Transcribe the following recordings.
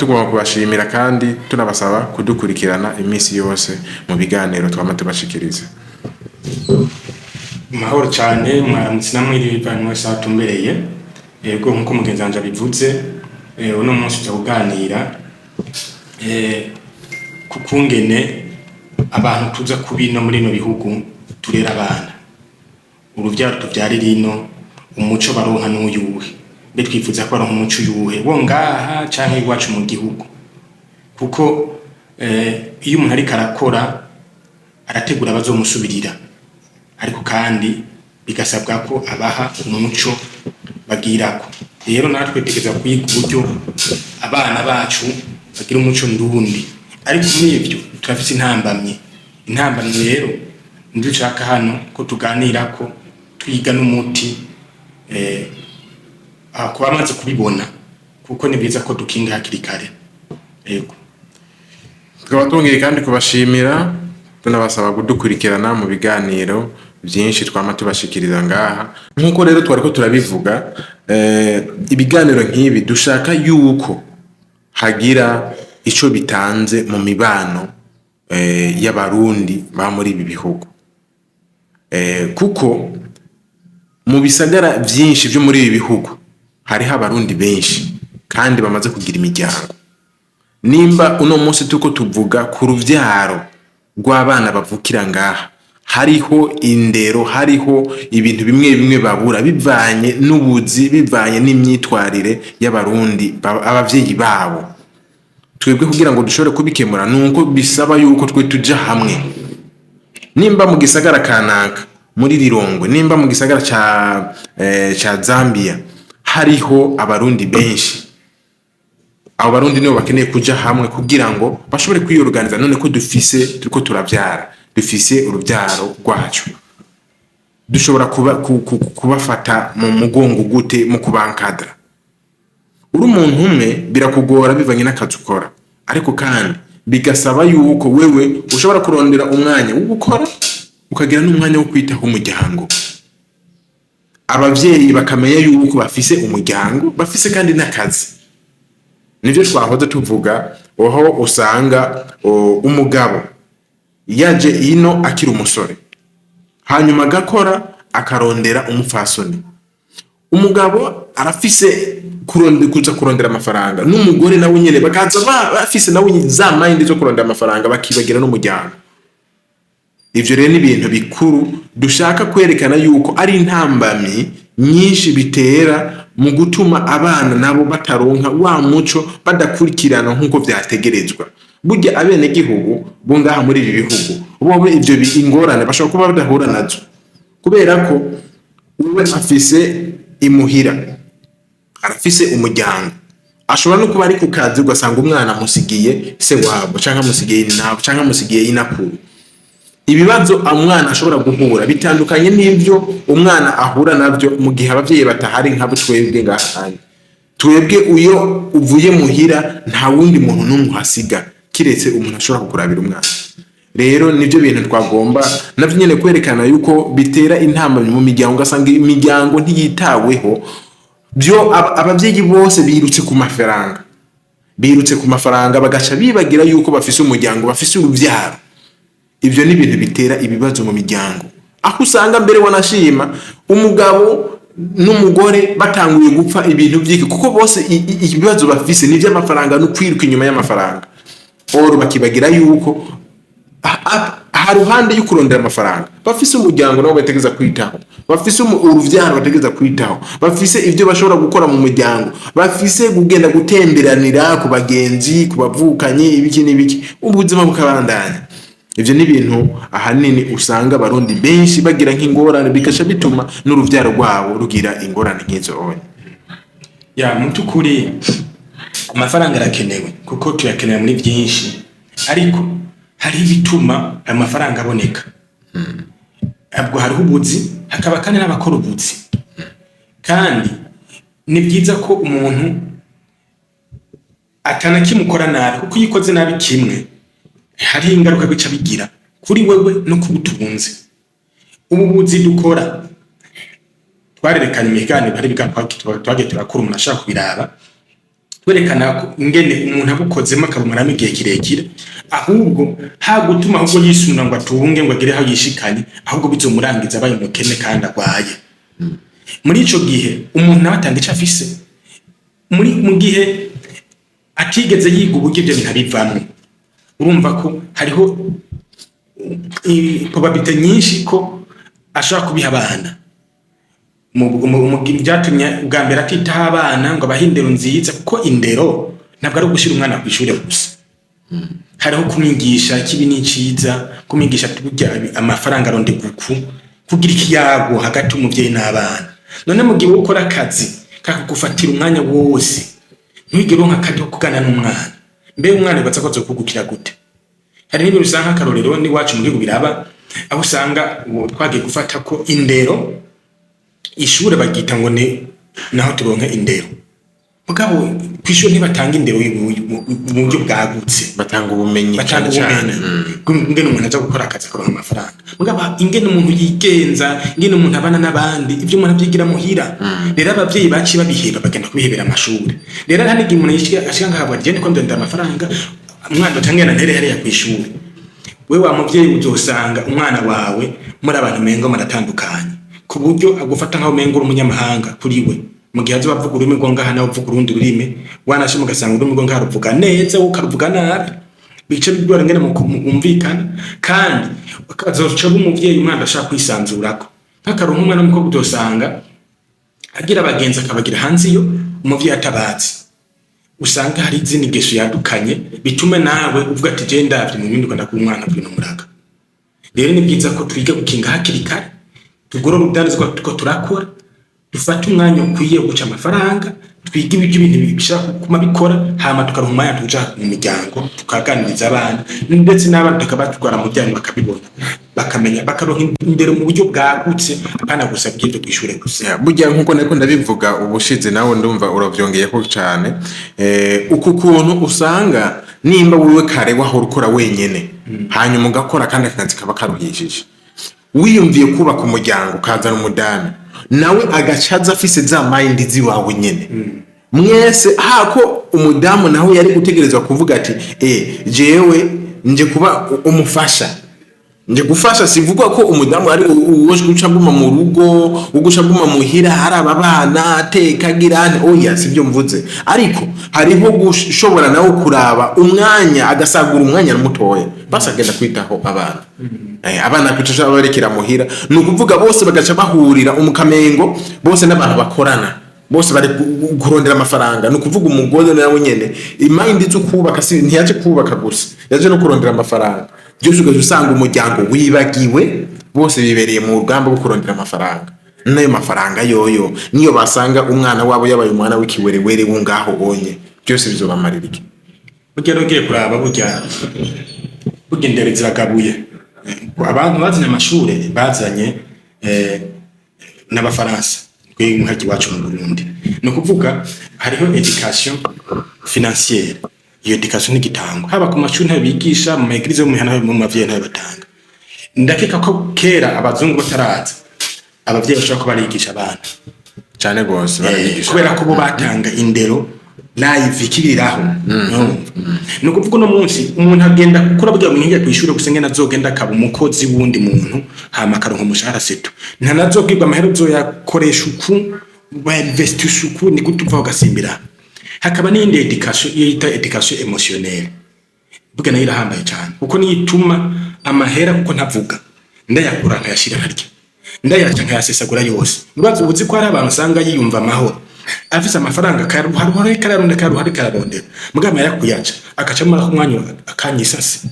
tugomba kubashimira kandi tunabasaba kudukurikirana iminsi yose mu biganiro twama tubashikiriza. Mahoro cyane, mwaramutse namwiriwe bivanye mwese aho atumbereye. Yego, nkuko mugenzi wanje abivuze, uno munsi tuza kuganira ku kungene abantu tuza kubino muri ino bihugu turera abana, uruvyaro tuvyarira ino, umuco baronka n'uyuhe? Mbe twifuza ko baronka umuco uyuhe, wo ngaha canke iwacu mu gihugu? Kuko iyo umuntu ariko arakora arategura abazomusubirira, ariko kandi bigasabwa ko abaha umuco bagirako. Rero natwe tegeza kwiga uburyo abana bacu bagira umuco ndundi, ariko muri ivyo turafise intambamyi. Intambamyi rero nivyo nshaka hano ko tuganirako, twiga n'umuti kuba amaze kubibona, kuko ni byiza ko dukinga hakiri kare. Yego. Tukaba twongeye kandi kubashimira, tunabasaba kudukurikirana mu biganiro byinshi twama tubashikiriza ngaha. Nk'uko rero twari ko turabivuga, ibiganiro nk'ibi dushaka yuko hagira ico bitanze mu mibano y'Abarundi ba muri ibi bihugu, kuko mu bisagara vyinshi vyo muri ibi bihugu hariho Abarundi benshi kandi bamaze kugira imiryango. Nimba uno munsi turiko tuvuga ku ruvyaro rw'abana bavukira ngaha, hariho indero, hariho ibintu bimwe bimwe babura bivanye n'ubuzi, bivanye n'imyitwarire y'Abarundi abavyeyi babo. Twebwe kugira ngo dushobore kubikemura nuko bisaba yuko twe tuja hamwe. Nimba mu gisagara kanaka muri Lilongwe, nimba mu gisagara ca Zambia hariho Abarundi benshi, abo Barundi nibo bakeneye kuja hamwe kugira ngo bashobore kwiyorganiza. None ko dufise, turiko turavyara, dufise uruvyaro rwacu, dushobora kubafata mu mugongo gute mu kubankadra? Uri umuntu umwe birakugora bivanye n'akazi ukora, ariko kandi bigasaba yuko wewe ushobora kurondera umwanya wo gukora, ukagira n'umwanya wo kwitaho umuryango. Abavyeyi bakamenya yuko bafise umuryango, bafise kandi n'akazi. Nivyo twahoze tuvuga, aho usanga umugabo yaje ino akiri umusore, hanyuma agakora, akarondera umupfasoni. Umugabo arafise kuza kurondera amafaranga, n'umugore nawe nyene bakaza bafise nawe nyene za mind zo kurondera amafaranga, bakibagira n'umuryango. Ivyo rero ni ibintu bikuru dushaka kwerekana yuko ari intambamyi nyinshi bitera mu gutuma abana nabo bataronka wa muco, badakurikirana nk'uko vyategerezwa. Burya abenegihugu bo ngaha muri ibi bihugu bobo ivyo ingorane bashobora kuba badahura nazo, kubera ko wewe afise imuhira, arafise umuryango, ashobora no kuba ari ku kazi, ugasanga umwana amusigiye se wabo, canke amusigiye inabo, canke amusigiye inakuru. Ibibazo umwana ashobora guhura bitandukanye n'ivyo umwana ahura navyo mu gihe abavyeyi batahari, nk'abo twebwe ngaha. Twebwe uyo uvuye muhira nta wundi muntu n'umwe uhasiga kiretse umuntu ashobora kukurabira umwana. Rero nivyo bintu twagomba navyo nyene kwerekana yuko bitera intambamyi mu miryango, ugasanga imiryango ntiyitaweho. Byo abavyeyi bose birutse ku mafaranga, birutse ku mafaranga, bagaca bibagira yuko bafise umuryango, bafise uruvyaro. Ivyo ni ibintu bitera ibibazo mu miryango, aho usanga mbere wanashima umugabo n'umugore batanguye gupfa ibintu vyiki, kuko bose ibibazo bafise ni ivy'amafaranga no kwiruka inyuma y'amafaranga. Oro bakibagira yuko ha ruhande yo kurondera amafaranga bafise umuryango nabo bategereza kwitaho, bafise uruvyaro bategereza kwitaho, bafise ivyo bashobora gukora mu muryango, bafise kugenda gutemberanira ku bagenzi, ku bavukanyi, ibiki n'ibiki, ubuzima bukabandanya. Ivyo ni ibintu ahanini usanga Abarundi benshi bagira nk'ingorane, bigaca bituma n'uruvyaro rwabo rugira ingorane nk'izo onye. Ya, mu by'ukuri amafaranga arakenewe, kuko tuyakenera muri byinshi, ariko hariho ibituma ayo mafaranga aboneka. Ubwo hariho ubuzi, hakaba kandi n'abakora ubuzi. Kandi ni byiza ko umuntu atanakimukora nabi, kuko iyo ukoze nabi kimwe hariho ingaruka bica bigira kuri wewe no kubutunzi. Ubu buzi dukora, twarerekanye imiganiro, hari ibiganiro twagiye turakora, umuntu ashaka kubiraba. Twe dukora ubuzi bwo Kwerekana ko ingene umuntu abukozemo akabumaramo igihe kirekire, ahubwo ha gutuma ahubwo yisunura ngo atunge, ngo agere aho yishikanye, ahubwo bizomurangiza abaye umukene kandi agwaye. Muri ico gihe umuntu nawe atanga ico afise muri mu gihe atigeze yiga uburyo ibyo bintu abivamwo. Urumva ko hariho probabilité nyinshi ko ashobora kubiha abana. Byatumye ubwa mbere atitaho abana ngo abahe indero nziza, kuko indero ntabwo ari ugushyira umwana ku ishuri gusa. Hariho kumwigisha ikibi n'iciza, kumwigisha burya amafaranga arondegwa uku, kugira ikiyago hagati y'umuvyeyi n'abana. None mu gihe wowe ukora akazi kakagufatira umwanya wose, ntiwigere uronka akaryo ko kuganira n'umwana, mbe umwana wibaza ko azokugukira gute? Hari n'ibintu usanga, nk'akarorero, n'iwacu mu gihugu biraba, aho usanga ubu twagiye gufata ko indero, ishure baryita ngo ni naho turonke indero, mugabo kw'ishure ntibatanga indero mu buryo bwagutse. Batanga ubumenyi. Batanga cane cane. ubumenyi ingene umuntu aja gukora akazi akaronka amafaranga, mugabo ingene umuntu yigenza, ingene umuntu abana n'abandi, ivyo umuntu avyigira muhira. Rero abavyeyi baciye babiheba, bagenda kubihebera amashuri. Rero hari n'igihe umuntu ashika ngahabwa ati: "Genda ko ndondera amafaranga, umwana utangena ntere hariya kw'ishure." We wa muvyeyi, uzosanga umwana wawe muri abantu umengo muratandukanye, ku buryo agufata nkaho umengo uri umunyamahanga kuri we, mu gihe azoba avuga ururimi rwo ngaha nawe uvuga urundi rurimi. Wanashima ugasanga ururimi rwo ngaha ruvuga neza, wowe ukaruvuga nabi, bice bigora ngene mwumvikana. Kandi azoca aba umuvyeyi umwana ashaka kwisanzurako. Nk'akaronka umwana w'umukobwa, uzosanga agira abagenzi, akabagira hanze iyo umuvyeyi atabazi. Usanga hari izindi ngeso yadukanye, bitume nawe uvuga ati: "Je ndavye mu bindi ukanda kuba umwana bwino muraga." Rero ni byiza ko twiga gukinga hakiri kare, tugorora urudandazwa turiko turakora, dufate umwanya ukwiye wo guca amafaranga, twige ibyo ibintu bishobora kuguma bikora, hama tukaronka umwanya tuja mu miryango, tukaganiriza abana, ndetse n'abana tukabatwara mu byanyu, bakabibona, bakamenya, bakaronka indero mu buryo bwagutse, apana gusa bw'ibyo kw'ishure gusa. Ya, burya nkuko nariko ndabivuga ubushize, nawe ndumva uravyongeyeko cane. Uku kuntu usanga nimba wewe kare wahora ukora wenyene, hanyuma ugakora kandi akazi kaba karuhishije, wiyumviye kubaka umuryango, ukazana umudamu, nawe agaca aza afise za mind ziwawe nyene, mwese hako umudamu nawe yari gutegerezwa kuvuga ati: "Jewe nje kuba umufasha, nje gufasha." Sivuga ko umudamu ari uwo guca aguma mu rugo, uguca aguma muhira, hari aba bana, ateka, agira ante, oya, sibyo mvuze. Ariko hariho gushobora nawe kuraba umwanya, agasagura umwanya mutoya, basi agenda kwitaho abana. Abana kuca barekera muhira, ni ukuvuga bose bagaca bahurira umukamengo, bose n'abantu bakorana, bose bari kurondera amafaranga. Ni ukuvuga umugore nawe nyene i mind zo kubaka, si ntiyaje kubaka gusa, yaje no kurondera amafaranga. Byose ugaca usanga umuryango wibagiwe, bose bibereye mu rugamba rwo kurondera amafaranga. N'ayo mafaranga yoyo niyo basanga umwana wabo yabaye umwana w'ikiwerewere wo ngaho onye, byose bizobamarira iki? Burya rero ugiye kuraba, burya indero ziragabuye. Abantu bazanye amashure bazanye n'abafaransa, twe nk'aha iwacu mu Burundi, ni ukuvuga hariho éducation financière. Iyo éducation ntigitangwa haba ku mashuri, ntayo bigisha mu ma églises yo mu mihana, mu mavyeyi ntayo batanga. Ndakeka ko kera abazungu bataraza, abavyeyi bashobora kuba barigisha abana. Cane gose, barabigisha. Kubera ko bo batanga indero live ikibiriraho. Urumva? Ni ukuvuga uno munsi umuntu agenda gukura burya muntu yiga kw'ishure gusa ngene azogenda akaba umukozi w'uwundi muntu, hama akaronka umushahara seto, ntanazobwirwa amahera uzoyakoresha uku, bainvestisa uku, ni gute uva ugasimbira. Hakaba n'iyindi éducation, iyo yita éducation émotionnelle, burya nayo irahambaye cyane, kuko niyo ituma amahera, kuko ntavuga ndayakura nkayashira harya, ndayaca nkayasesagura yose. Ubaza ubuzi ko hari abantu usanga yiyumva amahoro afise amafaranga, karuhare kararondera, karuhare kararondera, mugabo amahera kuyaca agaca amara umwanya akanyisase,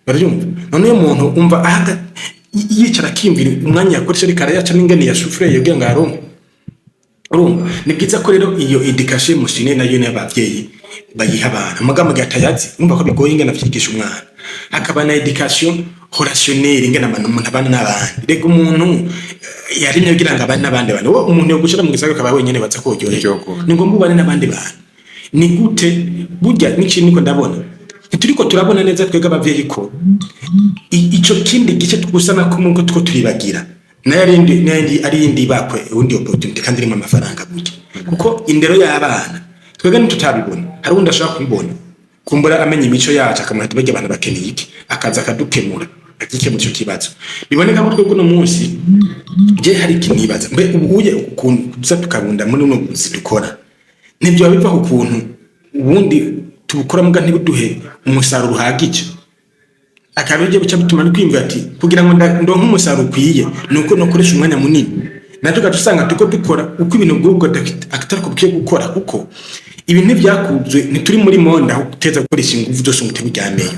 barabyumva. None uyo muntu umva ahaga yicara akiyumvira umwanya yakoresha ariko arayaca n'ingene yasufuriye kugira ngo aronke. Urumva ni byiza ko rero iyo éducation émotionnelle nayo n'abavyeyi bayiha abana, mugabo mu gihe atayazi, urumva ko bigoye ingene avyigisha umwana. Hakaba na éducation relationnelle, ingene abantu umuntu abana n'abandi. Rega umuntu yaremye kugira ngo abane n'abandi bantu. Wowe umuntu yogushira mu gisagara akaba wenyene, baza koryoherwa? Iryogo. Ni ngombwa ubane n'abandi bantu. Ni gute burya n'ikintu niko ndabona, ntituriko turabona neza twebwe abavyeyi ko ico kindi gice twusana ko muko two turibagira, nayo ari indi bakwe, undi opportunity kandi irimo amafaranga burya, kuko indero y'abana Twebwe ntitutabibona, hari uwundi ashobora kubibona, kumbura amenya imico yacu, akamenya ati barya abantu bakeneye iki, akaza akadukemura, akikemura ico kibazo. Biboneka ko twebwe uno munsi, je hari ikintu nibaza: mbe ubu uye ukuntu tuza tukabunda muri uno buzi dukora, ntibyoba biva ku kuntu ubundi tubukora muga ntibuduhe umusaruro uhagije? Akaba aribyo bica bituma no kwiyumvira ati kugira ngo ndonke umusaruro ukwiye nuko nokoresha umwanya munini. Natwe ugaca usanga turiko dukora uko ibintu bw'ubwo atari ko bukwiye gukora, kuko ibintu ntivyakuzwe, ntituri muri monde aho uteza gukoresha inguvu zose ngo utebe uryameyo.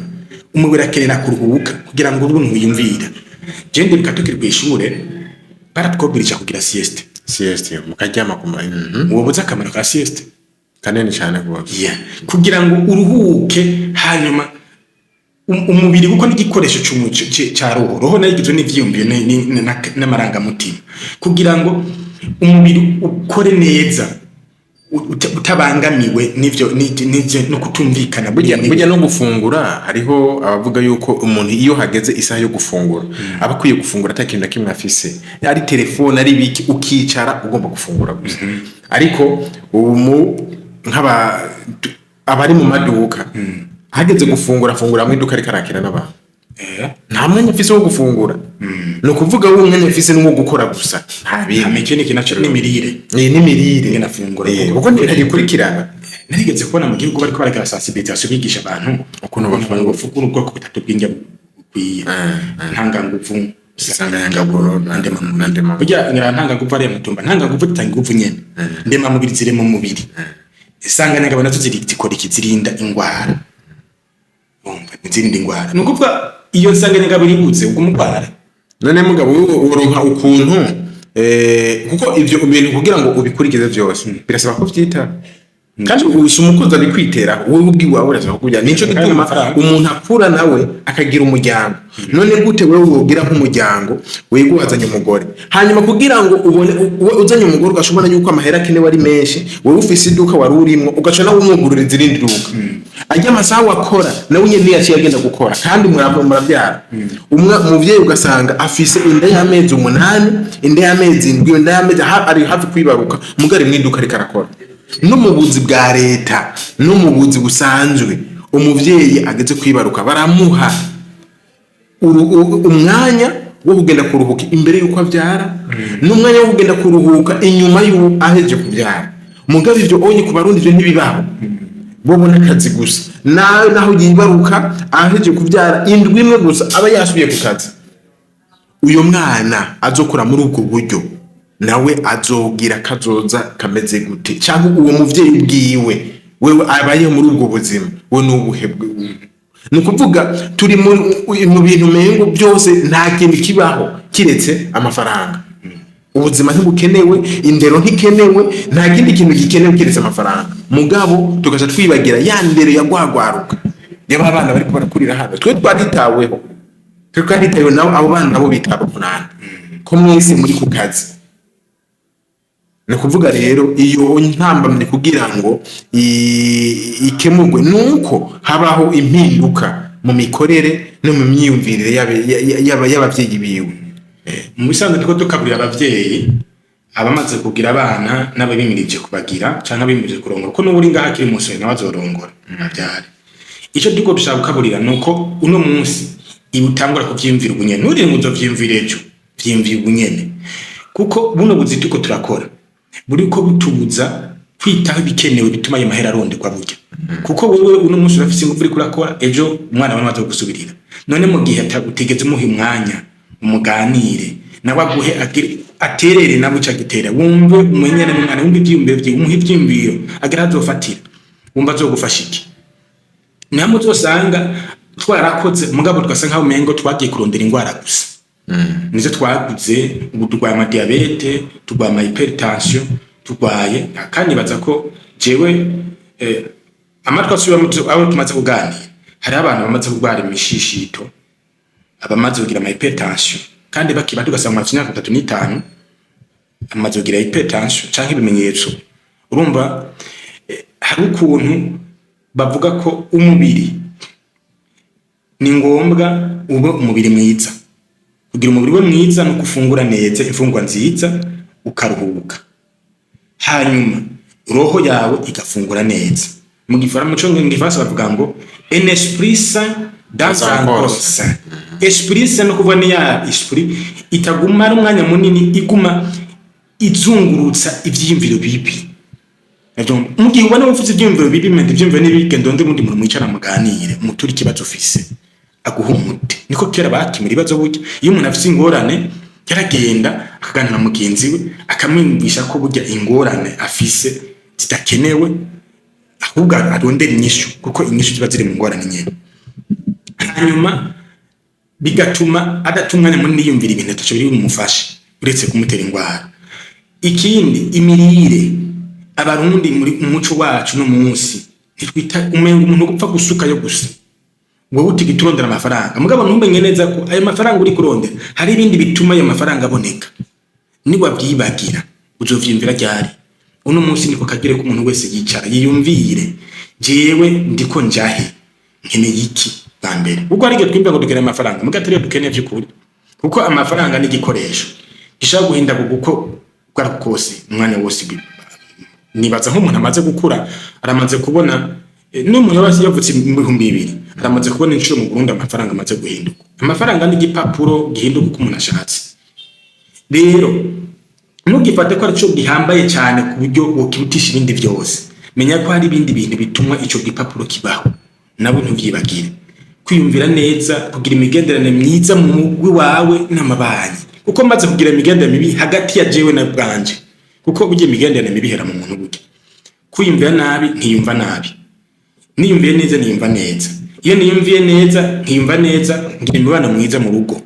Umubiri akenera kuruhuka kugira ngo ube wiyumvira. Je ndibuka tukiri kw'ishure baratwobwirije kugira sieste. Sieste, mukaryama ku. Uwo buzi akamaro ka sieste? Kanini cyane rwose. Yeah. Kugira ngo uruhuke, hanyuma umubiri, kuko n'igikoresho ca roho. Roho nayo igizwe n'ivyiyumviro n'amarangamutima. Kugira ngo umubiri ukore neza utabangamiwe n'ivyo no kutumvikana. Burya no gufungura, hariho abavuga yuko umuntu iyo hageze isaha yo gufungura aba akwiye gufungura ata kintu na kimwe afise, ari telefone, ari biki, ukicara ugomba gufungura gusa. Ariko ubu nk'aba abari mu maduka, hageze gufungura afungura mu iduka, ariko arakira n'abantu. Nta mwanya afise wo gufungura. Ni ukuvuga wo umwanya afise ni uwo gukora gusa, nta bindi. Hama ikindi kintu naco n'imirire. N'imirire. Ingene afungura. Kuko ntibikurikirana. Narigeze kubona mu gihugu bariko baragira sensibilisation, bigisha abantu ukuntu bafungura. Bafungura ubwoko butatu bw'indya bukwiye: ntanganguvu, Isanganyangaburo ndemamubiri. na ndemamubiri. Burya ngira ntanganguvu ariya mutumba, ntanganguvu zitanga inguvu nyene, ndemamubiri ziri mu mubiri, isanganyangaburo nazo ziri zikora iki? Zirinda ingwara. Urumva, ntizirinda ingwara. Ni ukuvuga iyo nsanganyangaburo ibuze, ubwo umugwara. None mugabo, wowe uronka ukuntu kuko ivyo bintu kugira ngo ubikurikize vyose birasaba ko vyita, kandi usi umukozi abikwiteraho, wowe ubwiwawe urasaba kubya. Nico Kandi gituma amafaranga. umuntu akura nawe akagira umuryango. None gute wewe wogira nk'umuryango, wego wazanye umugore, hanyuma kugira ngo ubone uzanye umugore ugashobora yuko amahera akenewe ari menshi, wewe ufise iduka wari urimwo, ugaca nawe umwugururiza irindi duka, ajya amasaha wakora nawe nyene niyaciye agenda gukora, kandi murabyara umwe, umuvyeyi ugasanga afise inda y'amezi 8, inda y'amezi 7, inda y'amezi ari hafi kwibaruka, mugari mu iduka ariko arakora. No mu buzi bwa leta no mu buzi busanzwe, umuvyeyi ageze kwibaruka baramuha umwanya wo kugenda kuruhuka imbere y'uko abyara, n'umwanya wo kugenda kuruhuka inyuma y'uko aheje kubyara. Mugabo ivyo onye ku Barundi ivyo ntibibaho, bo n'akazi gusa. Nawe naho yibaruka, aheje kubyara indwi imwe gusa aba yasubiye ku kazi. Uyo mwana azokura muri ubwo buryo nawe azogira kazoza kameze gute? Cyangwa uwo muvyeyi ubwiwe wewe abayeho muri ubwo buzima, we n'ubuhe ni ukuvuga turi mu bintu mengo byose nta kintu kibaho kiretse amafaranga. Ubuzima ntibukenewe, indero ntikenewe, nta kindi kintu gikenewe kiretse amafaranga. Mugabo tugaca twibagira ya ndero ya gwagwaruka yaba abana bariko barakurira hano. Twe twaritaweho, twe twaritaweho, nabo abo bana nabo bitabwaho nande ko mwese muri ku kazi? Ni ukuvuga rero iyo ntambamye kugira ngo ikemurwe nuko habaho impinduka mu mikorere no mu myiyumvirire y'abavyeyi biwe. Mu bisanzwe turiko dukaburira abavyeyi, abamaze kugira abana n'ababimirije kubagira canke abimirije kurongora, kuko n'ubu uri ngaha akiri umusore nawe azorongora avyare. Ico turiko dushaka gukaburira nuko uno munsi ibi utangura kuvyiyumvira ubu nyene, nturinde ngo uzovyiyumvira ejo, vyiyumvire ubu nyene, kuko buno buzi turiko turakora buriko butubuza kwitaho ibikenewe bituma ayo mahera aronderwa burya. Kuko wewe uno munsi urafise ingufu, uriko urakora, ejo umwana wawe azogusubirira. None mu gihe utigeze umuha umwanya umuganire nawe, aguhe aterere nawe ico agitera, wumve umenyane n'umwana, wumve ivyiyumviro vyiwe, umuhe ivyiyumviro agira azofatira, wumva azogufasha iki? Namwe uzosanga twarakoze, mugabo twasa nkaho umengo twagiye kurondera ingwara gusa, nizo twaguze. Ubu turwaye amadiyabete, turwaye ama hypertension, turwaye kandi baza ko jewe amatwi asubiramo abo tumaze kuganira, hariho abantu bamaze kurwara imishishito, abamaze kugira ama hypertension kandi bakiba, tugasanga mu myaka 35 amaze kugira hypertension canke ibimenyetso. Urumva hari ukuntu bavuga ko umubiri ni ngombwa ube umubiri mwiza. Kugira umubiri we mwiza no gufungura neza, imfungurwa nziza, ukaruhuka. Hanyuma Roho yawe igafungura neza. Mu gifaransa, mu gifaransa bavuga ngo "un esprit sain dans un corps sain". Esprit sain no kuvuga ni ya esprit itaguma ari umwanya munini iguma izungurutsa ivyiyumviro bibi. Mu gihe ubona ufite ivyiyumviro bibi, mende ivyiyumviro n'ibigendo ndi mundi muntu mwicara muganire, muture ikibazo ufise, aguha umuti. Niko kera bakemura ibibazo. Burya iyo umuntu afise ingorane, yaragenda akaganira na mugenzi we, akamwumvisha ko burya ingorane afise zidakenewe, ahubwo arondera inyishu, kuko inyishu ziba ziri mu ngorane nyene. Hanyuma bigatuma adata umwanya munini yiyumvira ibintu ataco biri bumufashe uretse kumutera ingwara. Ikindi, imirire. Abarundi muri umuco wacu no munsi ntitwita, umenga umuntu gupfa gusukayo gusa. Wowe uti turondera amafaranga, mugabo ntumenye neza ko ayo mafaranga uri kurondera hari ibindi bituma ayo mafaranga aboneka. Niwavyibagira, uzovyiyumvira ryari? Uno munsi niko kagire ko umuntu wese yicara yiyumvire: jewe ndiko njahe? Nkeneye iki bwa mbere? Kuko hari igihe twiyumvira ngo dukeneye amafaranga, muga atariyo dukeneye vy'ukuri, kuko amafaranga ni igikoresho gishobora guhindaguka uko ubwo kose, umwanya wose. Nibaza nk'umuntu amaze gukura aramaze kubona, n'umuntu yaba yavutse mu 2000 aramaze kubona inshuro mu Burundi amafaranga amaze guhinduka. Amafaranga ni igipapuro gihinduka uko umuntu ashatse. Rero ntugifate ko arico gihambaye cyane ku buryo wokirutisha ibindi byose. Menya ko hari ibindi bintu bituma ico gipapuro kibaho, nabo ntuvyibagire. Kwiyumvira neza, kugira imigenderanire myiza mu mugwi wawe n'amabanki, kuko maze kugira imigenderanire mibi hagati ya jewe na bwanje, kuko burya imigenderanire mibi ihera mu muntu. Burya kwiyumvira nabi, nkiyumva nabi. Niyumviye neza, niyumva neza. Iyo niyumviye neza, nkiyumva neza, ngira imibano mwiza mu rugo.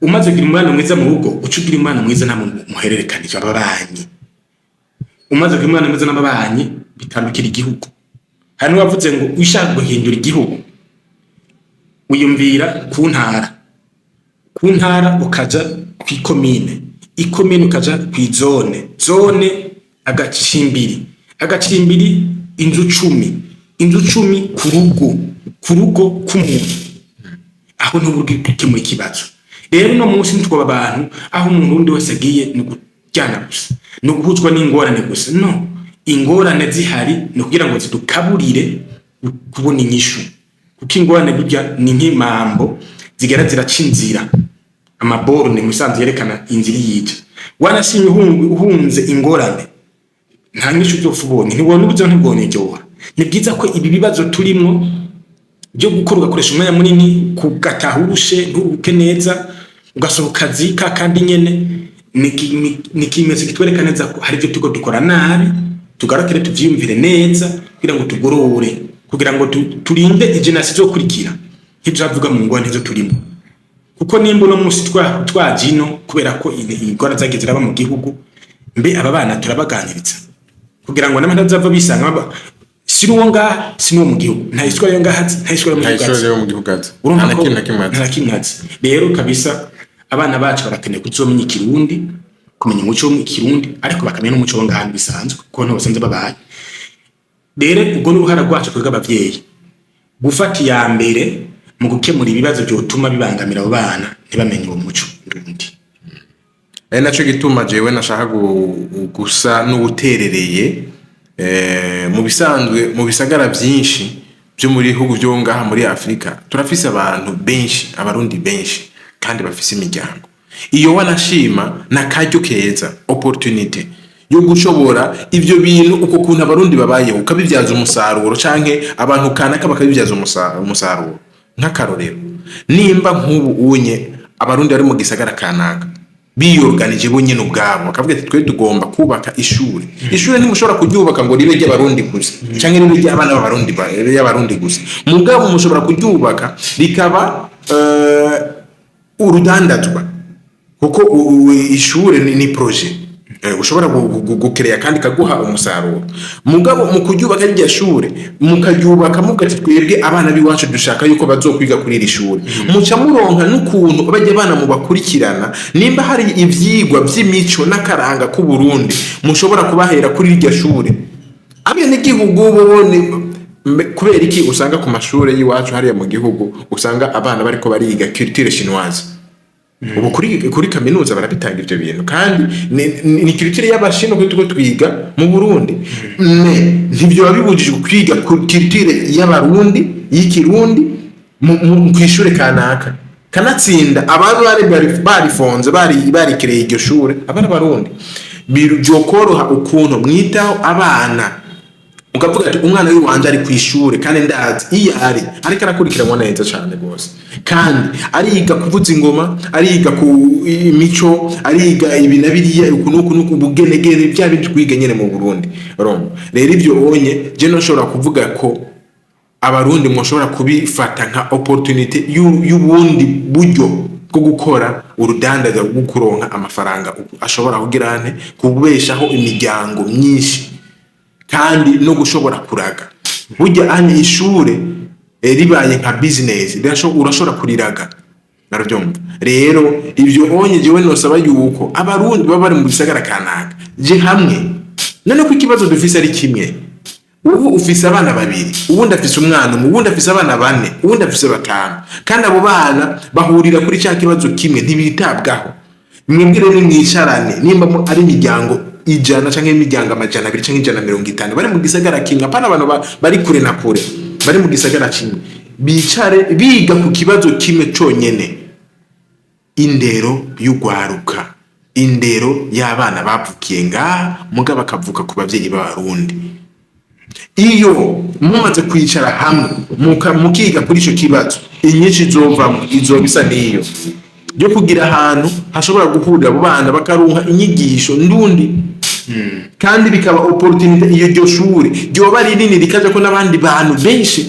Umaze kugira umubano mwiza mu rugo, uca ugira umubano mwiza nta muntu muhererekanije, ababanyi. Umaze kugira umubano mwiza n'ababanyi, bitandukira igihugu. Hari n'uwavuze ngo ushaka guhindura igihugu, wiyumvira ku ntara, ku ntara ukaja kw'ikomine, ikomine ukaja kw'izone, zone agacimbiri, agacimbiri inzu 10, inzu 10 ku rugo, ku rugo k'umuntu. Aho ntubwo gukemura ikibazo. Rero uno munsi ntitwoba abantu aho umuntu wundi wese agiye ni ukuryana gusa, ni uguhuzwa n'ingorane gusa. No ingorane zihari ni ukugira ngo zidukaburire kubona inyishu, kuko ingorane burya ni nk'imambo zigera ziraca inzira, amaborne musanze yerekana inzira iyija. Wanashimye uhunze ingorane, nta nyishu uzopfa ubonye, ntibona ubuzima, ntibwone iryoha. Ni byiza ko ibi bibazo turimwo byo gukora, ugakoresha umwanya munini, kugataha urushe, nturuhuke neza, ugasohoka akazi ka kandi nyene ni ikimenyetso kitwereka neza ko hari ibyo turiko dukora nabi. Tugarukire tuvyiyumvire neza kugira ngo tugorore, kugira ngo turinde igenasi izokurikira ntituzavuga mu ngorane zo turimo. Kuko nimba uno munsi twaje ino kubera ko ingorane zagiye ziraba mu gihugu, mbe aba bana turabaganiriza kugira ngo n'amahera azava bisanga si n'uwo ngaha, si n'uwo mu gihugu, nta histoire yo ngaha azi, nta histoire yo mu nta gihugu azi. histoire yo mu gihugu azi. Urumva nta na ko kimwe na kimwe azi. Nta na kimwe azi. Rero kabisa abana bacu barakeneye kuzomenya ikirundi, kumenya umuco wo mu kirundi, ariko bakamenya n'umuco wo ngaha bisanzwe, kuko niho basanze babaye. Rero ubwo n'uruhara rwacu twebwe abavyeyi gufata iya mbere mu gukemura ibibazo vyotuma bibangamira abo bana ntibamenye uwo muco ndundi. Ari naco gituma jewe nashaka gusa n'uwuterereye. Mu bisanzwe, mu bisagara vyinshi vyo muri bihugu vyo ngaha muri Afrika, turafise abantu benshi, abarundi benshi kandi bafise imiryango. Iyo wanashima n'akaryo keza, opportunité yo gushobora ivyo bintu, uko kuntu abarundi babayeho, ukabibyaza umusaruro, canke abantu kanaka bakabibyaza umusaruro. Nk'akarorero, nimba nk'ubu unye abarundi bari mu gisagara kanaka biyorganije bo nyene ubwabo, bakavuga ati: "Twe tugomba kubaka ishure." Ishure ntimushobora kuryubaka ngo ribe ry'abarundi gusa canke ribe ry'abana b'abarundi y'abarundi gusa, mugabo mushobora kuryubaka rikaba urudandazwa, kuko ishure ni projet ushobora gukereya kandi kaguha umusaruro. Mugabo mu kuryubaka rirya shure, mukaryubaka muvuga ati: "Twebwe abana b'iwacu dushaka yuko bazokwiga kuri iri shure," muca muronka n'ukuntu bajya abana mubakurikirana. Nimba hari ivyigwa vy'imico n'akaranga k'u Burundi mushobora kubahera kuri rirya shure, abenegihugu bo kubera iki usanga ku mashure y'iwacu hariya mu gihugu usanga abana bariko bariga culture chinoise? Ubu kuri kaminuza barabitanga ivyo bintu, kandi ni culture y'abashinwa kuko turiko twiga mu Burundi. Ne ntibyoba bibujijwe kwiga ku culture y'abarundi, y'ikirundi, kw'ishure kanaka. Kanatsinda abari barifonze, barikereye iryo shure, abana barundi byokoroha ukuntu mwitaho abana, ukavuga ati umwana w'iwanje ari kw'ishure kandi ndazi iyo ari, ariko arakurikiranwa neza cane rwose, kandi ariga kuvuza ingoma, ariga ku imico, ariga ibi na biriya, uku n'uku n'uku, ubugenegene, bya bindi twiga nyene mu Burundi. Urumva rero ivyo onye je noshobora kuvuga ko abarundi mwoshobora kubifata nka opportunité y'ubundi buryo bwo gukora urudandaza, bwo kuronka amafaranga ashobora kugira ante kubeshaho imiryango myinshi, kandi no gushobora kuraga. Burya anye ishure ribaye nka business, urashobora kuriraga, narabyumva. Rero ivyo onye jewe nosaba yuko abarundi baba bari mu gisagara kanaka je hamwe. None ko ikibazo dufise ari kimwe, ubu ufise abana babiri, uwundi afise umwana umwe, uwundi afise abana bane, uwundi afise batanu, kandi abo bana bahurira kuri cya kibazo kimwe, ntibitabwaho. Mwebwe rero mwicarane, nimba ari imiryango 100 canke imiryango 200 canke 150 bari mu gisagara kimwe, apana abantu bari kure na kure, bari mu gisagara kimwe, bicare biga ku kibazo kimwe conyene: indero y'ugwaruka, indero y'abana bavukiye ngaha muga bakavuka ku bavyeyi b'abarundi. Iyo mumaze kwicara hamwe mukiga kuri ico kibazo, inyinshi izovamwo izoba isa n'iyo yo kugira ahantu hashobora guhurira abo bana bakaronka inyigisho ndundi, kandi bikaba opportunité. Iyo ryo shure ryoba rinini, rikajako n'abandi bantu benshi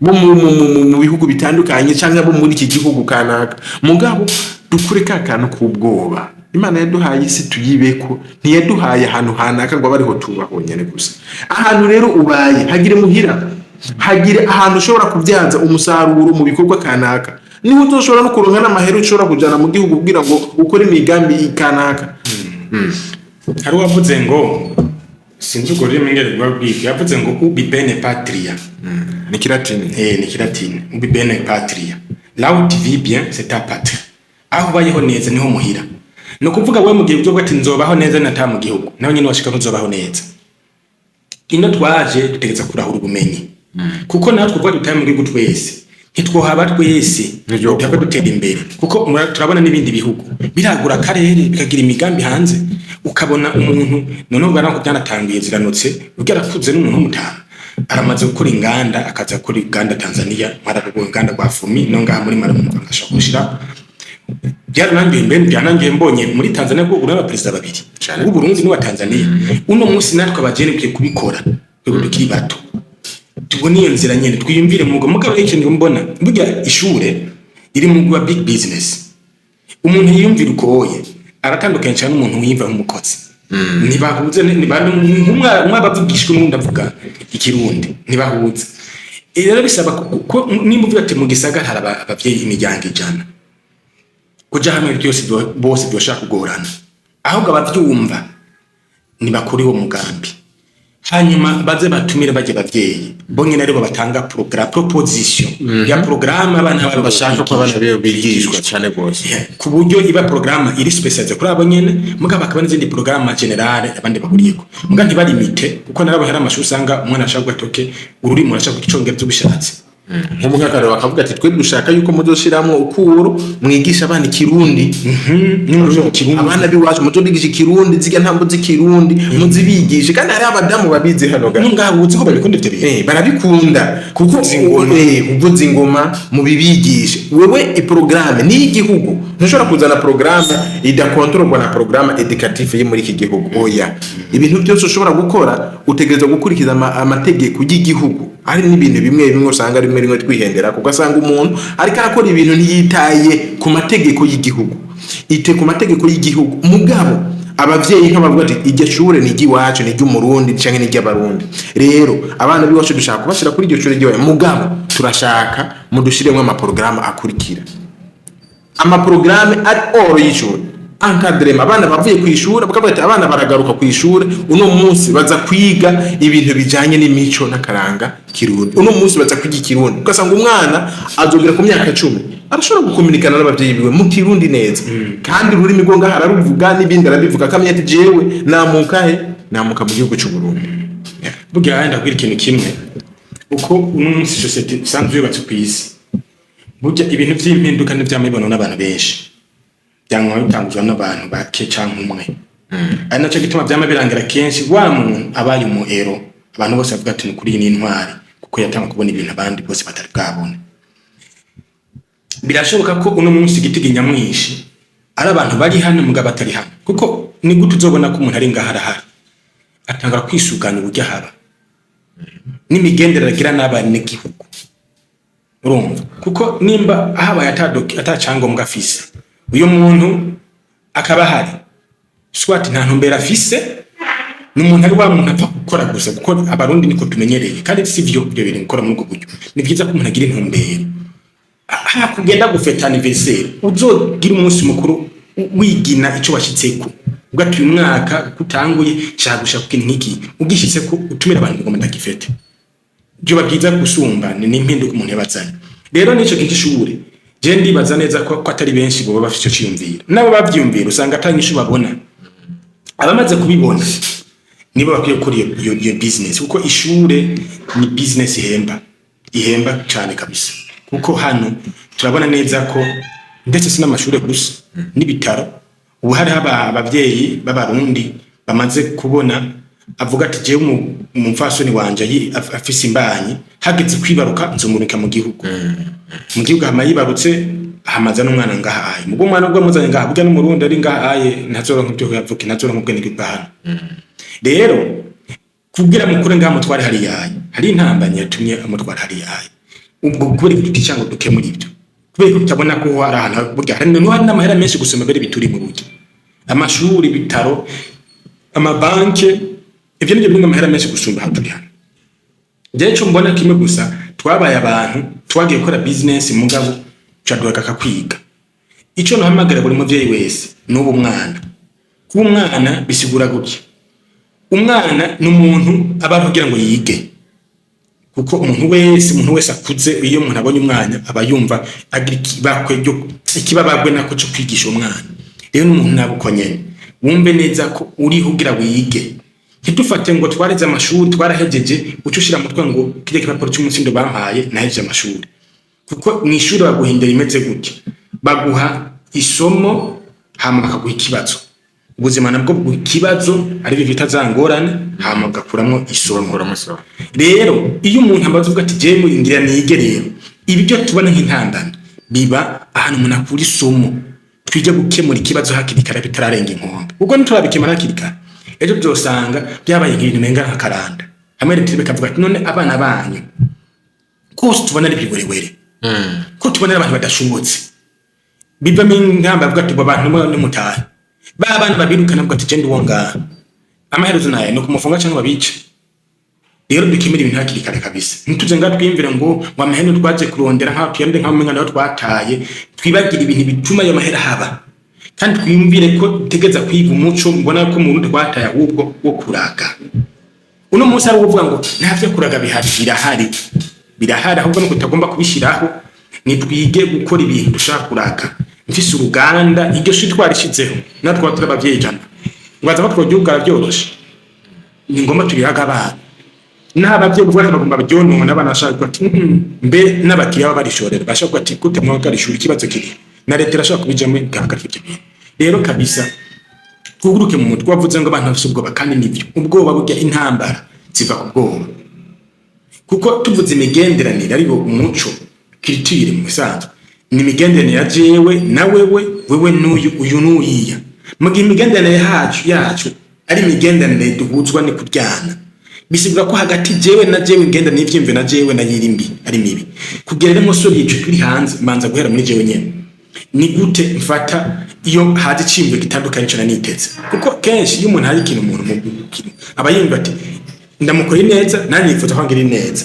bo mu bihugu bitandukanye canke bo muri iki gihugu kanaka. Mugabo dukure ka kantu k'ubwoba. Imana yaduhaye isi tuyibeko, ntiyaduhaye ahantu hanaka ngo abe ariho tuba honyene gusa. Ahantu rero ubaye hagire muhira, hagire ahantu ushobora kubyaza umusaruro mu bikorwa kanaka, niho uzoshobora no kuronka n'amahera ushobora kujana mu gihugu kugira ngo ukore imigambi kanaka. Hari uwavuze ngo, sinzi urwo rurimi ngere rwabwibwe, yavuze ngo "Ubi bene patria." Ni kilatini. Eh, ni kilatini. "Ubi bene patria", là où tu vis bien, c'est ta patrie. Aho ubayeho neza niho muhira. Ni ukuvuga wewe mu gihe uzovuga ati nzobaho neza nataha mu gihugu, nawe nyine washika ntuzobaho neza. Ino twaje dutegereza kurahura ubumenyi, kuko natwe uvuga dutahe mu gihugu twese, ntitwohaba twese. Nivyo. Duhava dutera imbere, kuko turabona n'ibindi bihugu biragura akarere, bikagira imigambi hanze, ukabona umuntu noneho ubona ko byanatanguye ziranotse, ubwo arakuze n'umuntu w'umutama aramaze gukora inganda, akaza gukora inganda Tanzania, mwarabwo inganda rwa Fumi no ngaha muri Maramu ashobora gushira. Byaranangiye mbere, byaranangiye mbonye muri Tanzania ko uri abaperezida babiri, Cane. uw'u Burundi n'uwa Tanzania. Uno munsi natwe abajene dukwiye kubikora, twebwe tukiri bato tubone iyo nzira nyene, twiyumvire mugo. Mugabo rero ikintu mbona, burya ishure riri mu wa big business. Umuntu yiyumvira ukoye aratandukanye cyane n'umuntu wiyumva nk'umukozi. Ntibahuze, nk'umwe abavugishwa n'undi avuga ikirundi, ntibahuze. Rero bisaba ko nimba uvuga ati mu gisagara hari abavyeyi imiryango 100, kuja hamwe byose bose byoshaka kugorana. Ahubwo abavyumva nibakore uwo mugambi, hanyuma baze batumire bajye bavyeyi bo nyene aribo batanga proposition ya programme abana babo bashaka ko abana bibo bigishwa cyane rwose. Yeah, ku buryo iba programme iri spécialisée kuri abo nyene, mugabo hakaba n'izindi programme générale abandi bahuriyeko, muga ntibalimite, kuko narabo hari amashuri usanga umwana ashaka gatoke ururimi, urashaka icongereza ubishatse. Nk'umwaka bakavuga ati twe dushaka yuko muzoshiramwo ukuro mwigisha abana ikirundi. N'ururimi kirundi. Abana b'iwacu muzobigisha ikirundi, zirya ntambo z'ikirundi muzibigishe, kandi hariho abadamu babizi hano ga. Ngaho uzi ko babikunda ivyo bintu. Eh, barabikunda kuko Kuvuza ingoma. Kuvuza ingoma mubibigishe. Wewe iporogaramu ni y'igihugu, ntushobora kuzana porogaramu idakontororwa na porogaramu éducative yo muri iki gihugu, oya. Ibintu byose ushobora gukora utegerezwa gukurikiza amategeko y'igihugu. Hari n'ibintu bimwe bimwe usanga rimwe rimwe twihendera, kuko ugasanga umuntu ariko arakora ibintu ntiyitaye ku mategeko y'igihugu. Ite ku mategeko y'igihugu. Mugabo abavyeyi nk'abavuga ati iryo shure ni iry'iwacu, ni iry'umurundi canke ni iry'abarundi, rero abana b'iwacu dushaka kubashira kuri iryo shure ry'iwacu, mugabo turashaka mudushiremwo amaporogaramu akurikira, amaporogaramu ari hors y'ishuri, encadrement. Abana bavuye ku ishuri bakavuga ati abana baragaruka ku ishuri, uno munsi baza kwiga ibintu bijanye n'imico n'akaranga kirundi, uno munsi baza kwiga ikirundi, ugasanga umwana azogera ku myaka 10. Arashobora gukominikana n'abavyeyi biwe mu Kirundi neza, kandi ururimi rwo ngaha araruvuga, n'ibindi arabivuga, akamenya ati jewe namuka he? Namuka mu gihugu c'u Burundi. Yeah. Burya wenda ndabwira ikintu kimwe: uko uno munsi sosiyete isanzwe yubatse ku isi, burya ibintu vy'impinduka ntivyama n'abantu benshi, byanywa bitanguzwa n'abantu bake canke umwe. Ari naco gituma vyama birangira kenshi wa muntu abaye umu héros, abantu bose bavuga ati: "Ni kuri iyi ni intwari", kuko yatanga kubona ibintu abandi bose batari bwabone. Birashoboka ko uno munsi igitigi nyamwinshi ari abantu bari hano mugabo batari hano, kuko ni gute uzobona ko umuntu ari ngaha arahari? Atangura kwisuganya uburyo ahaba n'imigenderanire agira n'abanyagihugu. Urumva, kuko nimba ahabaye atacyangombwa afise, uyu muntu akaba ahari, swat nta ntumbero afise, ni umuntu ari wa muntu apfa gukora gusa, kuko Abarundi niko tumenyereye, kandi si vyo. Ibyo bintu gukora muri ubwo buryo, ni vyiza ko umuntu agira intumbero. Ha kugenda gufeta anniversaire, uzogira umunsi mukuru wigina ico washitseko, uvuga ati: "Uyu mwaka utanguye nshaka gushaka ku kintu nk'iki." Ugishitseko, utumira abantu ngo ndagifete, byoba byiza gusumba. Ni n'impinduka umuntu yabazanye. Rero n'ico kintu c'ishure, je ndibaza neza ko atari benshi boba bafite ico ciyumviro. Nabo bavyiyumvira usanga ata nyishu babona. Abamaze kubibona nibo bakwiye gukora iyo business, kuko ishure ni business ihemba, ihemba cane kabisa. Kuko hano turabona neza ko ndetse si n'amashure gusa, n'ibitaro. Ubu hariho abavyeyi b'Abarundi bamaze kubona, avuga ati: "Jewe umupfasoni wanje afise imbanyi, hageze kwibaruka nzomurika mu gihugu." Mu gihugu hama yibarutse, hamaza n'umwana ngaha aye. Mubwo umwana ubwo amuzanye ngaha, burya n'Umurundi ari ngaha aye ntazoronka ibyo yavuka, ntazoronka ubwenge bwa hano. Rero kugira mukure ngaha mutware hariya aye, hari intambamyi yatumye amutwara hariya aye. Ubwo kubera ko tutica ngo dukemura ibyo, kubera ko tutabona ko hari ahantu burya hari n'amahera menshi gusoma mbere bituri mu buryo amashuri, ibitaro, amabanke, ibyo nibyo birimo amahera menshi gusumba aho turi hano. Jewe ico mbona kimwe gusa, twabaye abantu twagiye gukora business, mugabo caduhagarika kwiga. Ico nohamagara buri muvyeyi wese n'ubu mwana, kuba umwana bisigura gutya: umwana ni umuntu aba ari kugira ngo yige, kuko umuntu wese akuze, iyo umuntu abonye umwana aba yumva agira ikibakwe ryo ikibabagwe nako cyo kwigisha umwana. Rero n'umuntu nabo uko nyene, wumve neza ko uriho ugira wige. Ntidufate ngo twareze amashuri, twarahejeje, uce ushira mutwe ngo kirya kipapuro cy'umutsindo bampaye nahejeje amashuri. Kuko mu ishuri baguha indero imeze gutya: baguha isomo, hama bakaguha ikibazo. Ubuzima nabwo buguha ikibazo, aribyo bita za ngorane, hama ugakuramwo isomo. Ugakuramo isomo. Rero iyo umuntu amaze uvuga ati: "Jewe ngira nige", rero ibyo tubona nk'intandano biba ahantu umuntu akura isomo. Twige gukemura ikibazo hakiri kare bitararenga inkombe, kuko niturabikemura hakiri kare, ejo byosanga byabaye nk'ibintu umenga nk'akaranda. Hamwe leta bikavuga ati: "None abana banyu kose tubona ari ibiwerewere, ko tubona ari abantu badashobotse?" Bivamo ingamba, bavuga ati: "Abo bantu nimutahe." Ba bana babirukana, bavuga ati: "Je ndi uwo ngaha." Amaherezo nayo ni ukumufunga cyangwa babice. Rero dukemura ibintu hakiri kare kabisa. Ntituze nga twiyumvire ngo amahera twaje kurondera nkaho tuyarinde, nkaho umenga nayo twataye. Twibagire ibintu bituma ayo mahera haba, kandi twiyumvire ko dutegereza kwiga umuco. Mbona ko mu Burundi twataye ahubwo wo kuraga. Uno munsi ari uvuga ngo nta vyo kuraga bihari. Birahari, birahari, ahubwo nuko tutagomba kubishyiraho. Nitwige gukora ibintu dushaka kuraga. Mfise uruganda, iryo shuri twarishizeho, natwe twaba turi abavyeyi 100, ubaza ko tworyugara byoroshe. Ni ngombwa tubiraga abana. N'abavyeyi ubwo bagomba baryonona, abana bashaka kuvuga ati: Mbe n'abakiriya baba barishorera bashaka kuvuga ati: 'Gute mwhagarika ishuri?' Ikibazo kiri na leta irashobora kubijamo igahagarika ibyo bintu. Rero kabisa twuguruke mu mutwe. Wavuze ngo abantu bafise ubwoba, kandi nivyo. Ubwoba, burya intambara ziva ku bwoba, kuko tuvuze imigenderanire, aribo umuco, culture, mu bisanzwe ni imigenderanire ya jewe na wewe, wewe n'uyu, uyu n'uyiya. Mu gihe imigenderanire yacu ari imigenderanire duhuzwa ni kuryana, bisigura ko hagati jewe na jewe imigenderanire y'ivyiyumviro na jewe na yiri mbi, ari mibi. Kugira rero nkosore ico turi hanze, manza guhera muri jewe nyene. Ni gute mfata iyo haje iciyumviro gitandukanye ico naniteze? Kuko kenshi iyo umuntu hari ikintu, umuntu mu kintu aba yumva ati: "Ndamukoreye neza, nanjye nifuza ko angirira neza."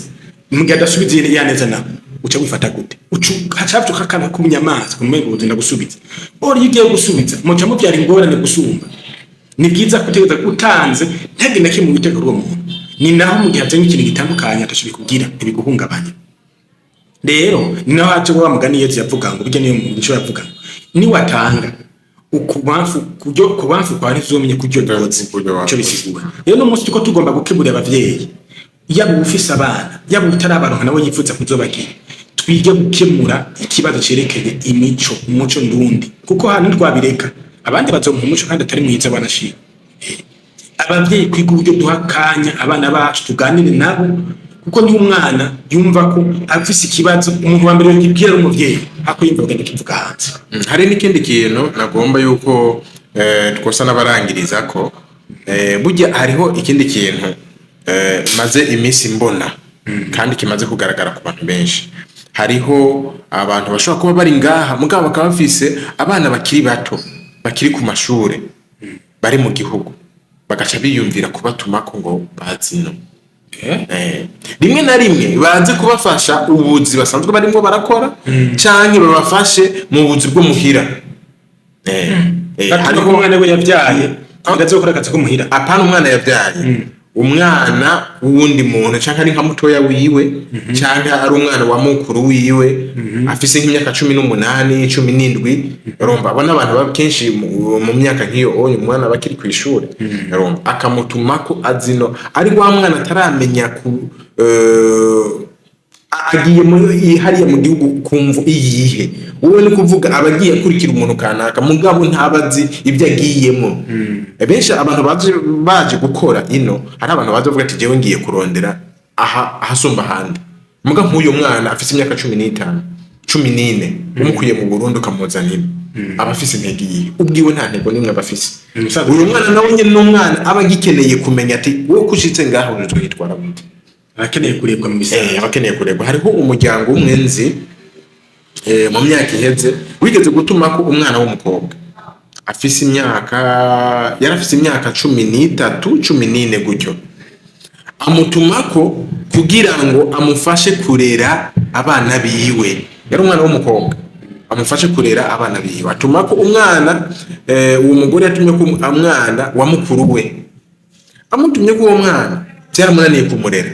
Mu gihe adasubiza ya neza, nawe uca wifata gute? Uca hacavyuka akana k'ubunyamaswa, umengo ugenda gusubiza. Or iyo ugiye gusubiza, muca muvyara ingorane gusumba. Ni byiza kutegereza utanze ntagende kimwe mu witega uwo muntu. Ni naho mu gihe azanye ikintu gitandukanye ataco bikugira, ntibiguhungabanya. Rero ni naho haje wa mugani Yezu yavuga ngo burya niyo mico yavuga ngo niwatanga ukubamfu kuryo kubamfu kwawe ntuzomenya kuryo ryoze. Kuryo wakoze. Ico bisigura rero no munsi tuko tugomba gukemurira abavyeyi, yaba ufise abana, yaba utarabaronka nawe yifuza kuzobagira, twige gukemura ikibazo cerekeye imico, umuco ndundi, kuko hano ntitwabireka abandi bazomuha umuco kandi atari mwiza. Banashima abavyeyi kwiga uburyo duha akanya abana bacu, tuganire nabo, kuko niyo umwana yumva ko afise ikibazo, umuntu wa mbere yokibwira ari umuvyeyi, ako yumva kugenda kivuga hanze. Hari n'ikindi kintu nagomba yuko twosa n'abarangiriza ko burya hariho ikindi kintu maze iminsi mbona kandi kimaze kugaragara ku bantu benshi. Hariho abantu bashobora kuba bari ngaha, mugabo bakaba bafise abana bakiri bato bakiri ku mashure bari mu gihugu, bagaca biyumvira kubatumako ngo bazino rimwe na rimwe baze kubafasha ubuzi basanzwe barimwo barakora, canke babafashe mu buzi bwo muhira. Hariho hariho umwana we yavyaye kugira aze gukora akazi ko muhira? Apana umwana yavyaye, umwana w'uwundi muntu, canke ari nka mutoya wiwe, canke ari umwana wa mukuru wiwe afise nk'imyaka 18, 17. Urumva abo n'abantu kenshi mu myaka nk'iyo onye umwana aba akiri kw'ishure. Urumva akamutumako azino ari wa mwana ataramenya ku agiye muri hariya mu gihugu kumva iyihe. Wowe ni kuvuga aba agiye akurikira umuntu kanaka, mugabo ntaba azi ibyo agiyemo. Benshi abantu baje gukora ino, hari abantu baje bavuga ati: "Jewe ngiye kurondera aha ahasumba ahandi." Muga nk'uyu mwana afise imyaka 15, 14, umukuye mu Burundi ukamuzana ino, aba afise intego iyihe? Ubwiwe nta ntego n'imwe aba afise. Umusaza. Uyu mwana nawe nyene n'umwana aba agikeneye kumenya ati: "Wowe ko ushitse ngaha uzoyitwara gute?" Abakeneye kurebwa mu bisanzwe. Abakeneye kurebwa. Hariho umuryango umwe nzi mu myaka iheze wigeze gutuma ko umwana w'umukobwa afise imyaka, yari afise imyaka 13, 14 gutyo, amutumako kugira ngo amufashe kurera abana biwe. Yari umwana w'umukobwa, amufashe kurera abana biwe. Atumako umwana, uwo mugore yatumye ko umwana wa mukuru we. Amutumye ko uwo mwana byaramunaniye kumurera.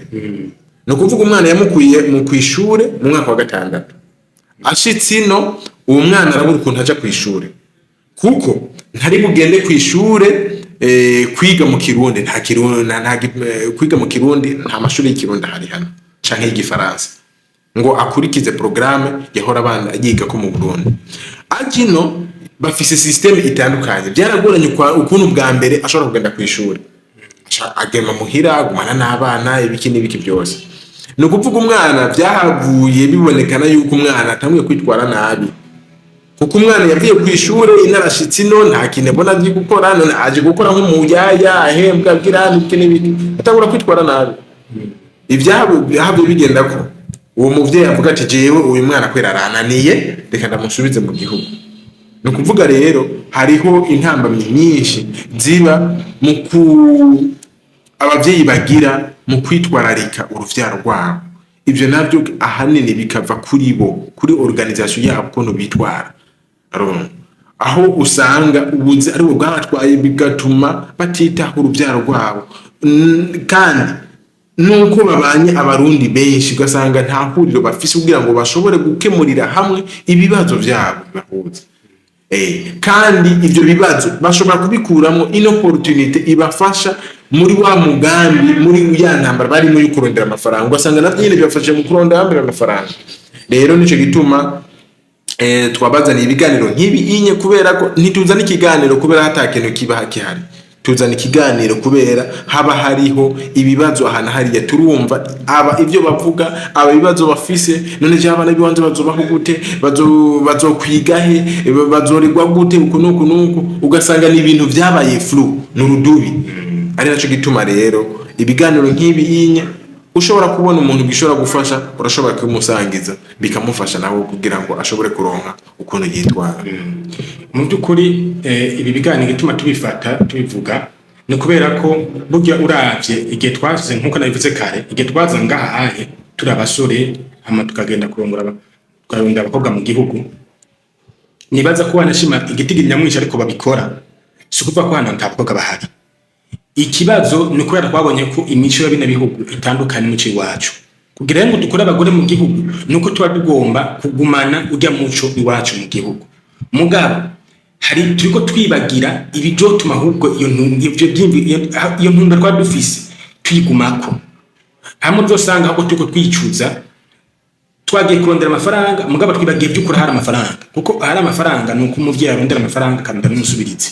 Ni ukuvuga umwana yamukuye mu kwishure mu mwaka wa gatandatu. Ashitse ino, uwo mwana arabura ukuntu aja kwishure, kuko ntari bugende kwishure kwiga mu Kirundi, nta Kirundi, kwiga mu Kirundi, nta mashuri y'Ikirundi ahari hano canke y'Igifaransa, ngo akurikize programme yahora abana yiga ko mu Burundi. Aje ino bafise système itandukanye, byaragoranye ukuntu bwa mbere ashobora kugenda kwishure. Agema muhira, agumana n'abana, ibiki n'ibiki byose. Ni ukuvuga umwana byahavuye bibonekana yuko umwana atanguye kwitwara nabi, kuko umwana yavuye ku ishure inarashitse ino nta kintu abona agiye gukora, none aje gukora nk'umuyaya ahembwa agira n'ibiki n'ibiki, atangura kwitwara nabi. Ibyabo byahavuye bigenda ko uwo muvyeyi avuga ati: "Jewe uyu mwana kwera arananiye, reka ndamusubize mu gihugu." Ni ukuvuga rero hariho intambamyi nyinshi ziba mu ku abavyeyi bagira mu kwitwararika uruvyaro rwabo. Ivyo navyo ahanini bikava kuri bo, kuri organisation yabo, ukuntu bitwara. Urumva? Aho usanga ubuzi ari bwo bwabatwaye, bigatuma batitaho uruvyaro rwabo. Kandi nuko babanye Abarundi benshi, ugasanga nta huriro bafise kugira ngo bashobore gukemurira hamwe ibibazo vyabo bibahuza. Kandi ivyo bibazo bashobora kubikuramwo ino opportunité ibafasha muri wa mugambi, muri ya ntambara barimo yo kurondera amafaranga, ugasanga navyo nyene bibafashe mu kurondera amafaranga. Rero nico gituma twabazaniye ibiganiro nk'ibi inye, kubera ko ntituzana ikiganiro kubera hata kintu kiba gihari. Tuzana ikiganiro kubera haba hariho ibibazo ahantu hariya, turumva aba ivyo bavuga, aba ibibazo bafise: none je abana biwanje bazobaho gute? Bazokwiga he? Bazoregwa gute? Uku nuku nuku, ugasanga ni ibintu vyabaye flou, ni urudubi. Ari naco gituma rero ibiganiro nk'ibi inye ushobora kubona umuntu gishobora gufasha, urashobora kubimusangiza bikamufasha nawe kugira ngo ashobore kuronka ukuntu yitwara. Mu by'ukuri ibi biganiro igituma tubifata tubivuga ni kubera ko burya uravye igihe twavuze, nk'uko nabivuze kare, igihe twaza ngaha ahe turi abasore, hama tukagenda kurongora tukarondera abakobwa mu gihugu, nibaza ko wanashima igitigiri nyamwinshi ariko babikora. Si ukuvuga ko hano nta bakobwa bahari. Ikibazo ni kubera twabonye ko imico ya bino bihugu itandukanye n'imico iwacu. Kugira ngo dukure abagore mu gihugu, nuko tuba tugomba kugumana urya muco iwacu mu gihugu. Mugabo hari turiko twibagira ibizotuma ahubwo iyo ivyo iyo ntumbero twari dufise tuyigumako. Hamwe uzosanga ahubwo turiko twicuza, twagiye kurondera amafaranga, mugabo twibagiye by'ukuri hari amafaranga. Kuko hari amafaranga ni uko umuvyeyi arondera amafaranga, akarondera n'umusubirizi.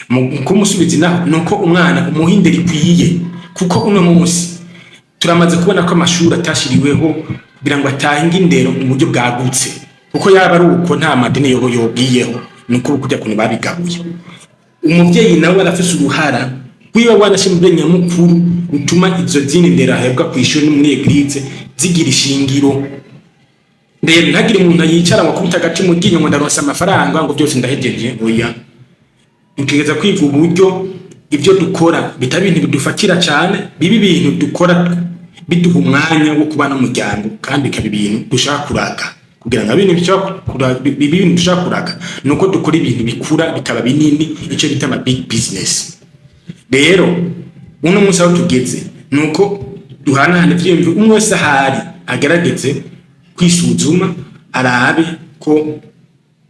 Mu kumusubiza naho ni uko umwana umuha indero ikwiye, kuko uno munsi turamaze kubona ko amashuri atashiriweho kugira ngo atange indero mu buryo bwagutse. Kuko yaba ari uko, nta madini yobo yobwiyeho. Ni uko kujya kuntu babigabuye. Umuvyeyi nawe arafise uruhara rwiwe, wanashima nyamukuru rutuma izo zindi ndero ahebwa kw'ishuri no muri église zigira ishingiro. Rero ntagire umuntu yicara ngo akubite agati mu ryinyo ngo ndaronse amafaranga, ngo byose ndahejeje. Oya, dutegereza kwiga uburyo ibyo dukora bitaba ibintu bidufatira cyane, biba ibintu dukora biduha umwanya wo kubana n'umuryango, kandi bikaba ibintu dushaka kuraga. Kugira ngo ibintu bishaka kuraga, bibe ibintu dushaka kuraga, ni uko dukora ibintu bikura bikaba binini, icyo bita ama big business. Rero uno munsi aho tugeze ni uko duhanahana ivyiyumviro, umwe wese ahari agerageze kwisuzuma, arabe ko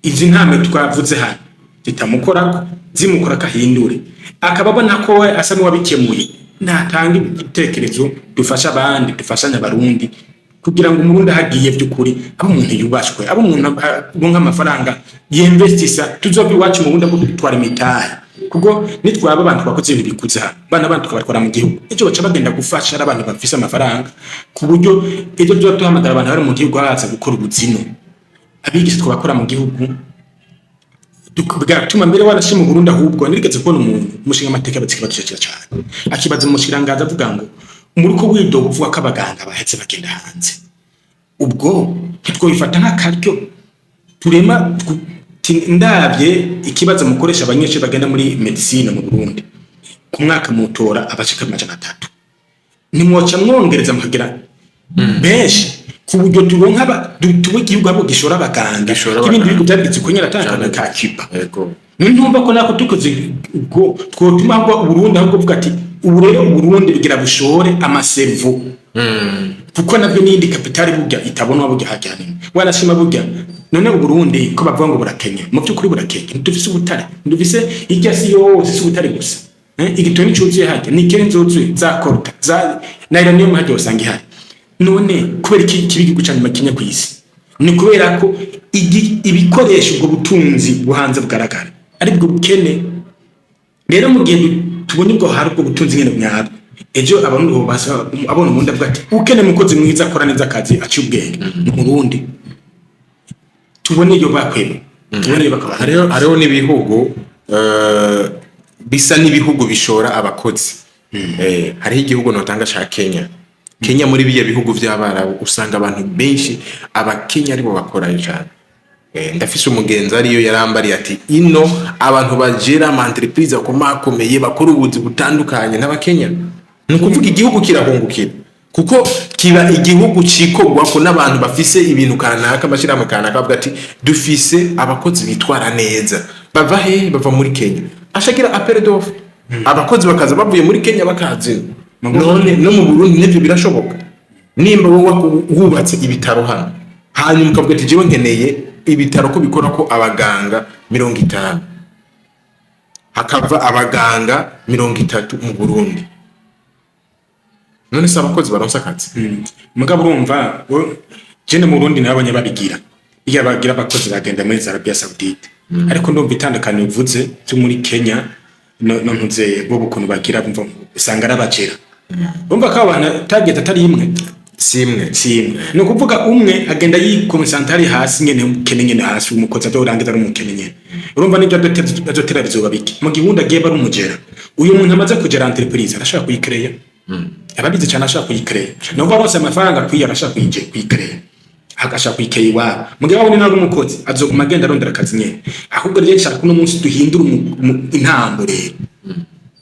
izi ntambwe twavuze hano zitamukorako, zimukorako ahindure. Akaba abona ko we asa n'uwabikemuye, natanga igitekerezo, dufashe abandi, dufashanye Abarundi, kugira ngo Umurundi ahagiye by'ukuri abe umuntu yubashwe, abe umuntu aronka amafaranga yinvestisa. Tuzova iwacu mu Burundi ahubwo dutwara imitahe, kuko nitwaba abantu bakoze ibintu bikuze hano, bana abantu tukabatwara mu gihugu, ejo baca bagenda gufasha ari abantu bafise amafaranga, ku buryo ejo tuba duhamagara abantu bari mu gihugu baza gukora ubuzino, abigisha twabakora mu gihugu, bigatuma mbere wanashima Burundi. Ahubwo nirigeze kubona umuntu umushinga amateka yabaze ikibazo kirekire cyane, akibaza umushikiranganji avuga ngo muri ko widoga uvuga ko abaganga bahetse bagenda hanze, ubwo ntitwobifata nk'akaryo turema ndavye ikibazo mukoresha abanyeshuri bagenda muri médecine mu Burundi, ku mwaka mutora abashika 300, nimwoca mwongereza mukagira benshi, ku buryo turonka tuba igihugu ahubwo gishora abaganga? Gishora Ibindi abaganga. bihugu byabigize uko nyene, atandukanye ka Cuba. Ntumva ko nako dukoze ubwo twotuma ahubwo Uburundi ahubwo buvuga ati ubu rero Uburundi bugira bushore ama cerveaux, kuko nabyo n'iyindi capital burya itabonwa burya hajya hanini wanashima burya. None Uburundi ko bavuga ngo burakenye, mu by'ukuri burakenye? Ntidufise ubutare, ntidufise irya si yose, si ubutare gusa. Igitoro nticuzuye hajya, nickel nzuzuye, za coltan, za na uranium hajya usanga ihari. None kubera iki kiba igihugu ca nyuma kenya kw'isi? Ni kubera ko ibikoresho ubwo butunzi buhanze bugaragara ari bwo bukene. Rero mu gihe tubonye ubwo hari ubwo butunzi nyene nyabwo, ejo abantu basa abona umundi avuga ati ukene mukozi mwiza akora neza akazi, aciye ubwenge, ni Umurundi. Tubone iyo bakwema, tubone iyo bakaba. Hariho n'ibihugu bisa n'ibihugu bishora abakozi. Hariho igihugu notanga ca Kenya. Kenya muri biya bihugu vy'Abarabu usanga abantu benshi Abakenya aribo bakorayo cane. Ndafise umugenzi ariyo, yarambariye ati ino abantu bajera ama entreprise akomakomeye, bakora ubuzi butandukanye, n'Abakenya. Ni ukuvuga igihugu kirahungukira, kuko kiba igihugu cikogwako n'abantu bafise ibintu kanaka, amashirahamwe kanaka, bavuga ati dufise abakozi bitwara neza. Bava hehe? Bava muri Kenya. Ashagira appel d'offre, abakozi bakaza bavuye muri Kenya bakaza ino. None no mu Burundi nivyo birashoboka. Nimba wowe wubatse ibitaro hano, hanyuma ukavuga ati jewe nkeneye ibitaro ko bikora ko abaganga 50, hakava abaganga 30 mu Burundi, none se abakozi baronse akazi? Mugabo urumva jene mu Burundi nabonye babigira, iyo bagira abakozi bagenda muri za Arabia Saoudite. Ariko ndumva itandukaniro uvuze byo muri Kenya no ntuze bo ukuntu bagira, bumva usanga ari abajera. Urumva ko abantu target atari imwe. Si imwe. Si imwe. Ni ukuvuga umwe agenda yikonsanta ari hasi nyene, umukene nyene hasi, umukozi azorangiza ari umukene nyene. Urumva nibyo azotera bizoba bike. Mu gihe uwundi agiye bari umujera, uyu muntu amaze kugera entreprise arashaka kuyikereya, ababizi cyane ashaka kuyikereya, nubwo aronse amafaranga akwiye arashaka kuyikereya, agashaka kuyikeya iwabo. Mu gihe wabona nawe umukozi azoguma agenda arondera akazi nyene. Ahubwo rero nshaka uno munsi duhindure intambo, rero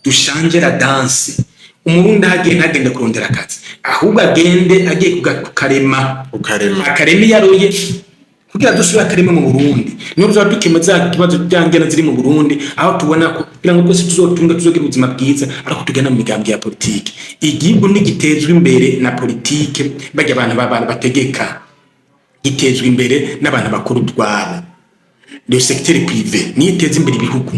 dushanje la danse. Umurundi ahagiye ntagende kurondera akazi, ahubwo agende agiye kukarema. Ukarema. Akarema iyo aroye. Kugira dusubire akarima mu Burundi, niyo tuzaba dukemura za kibazo byangena ziri mu Burundi, aho tubona ko kugira ngo twese tuzotunga, tuzogira ubuzima bwiza, ariko tugenda mu migambi ya politike. Igihugu ntigitezwa imbere na politike bajya abantu b'abantu bategeka, gitezwa imbere n'abantu bakuru utwabo. Le secteur privé niyo iteza imbere ibihugu,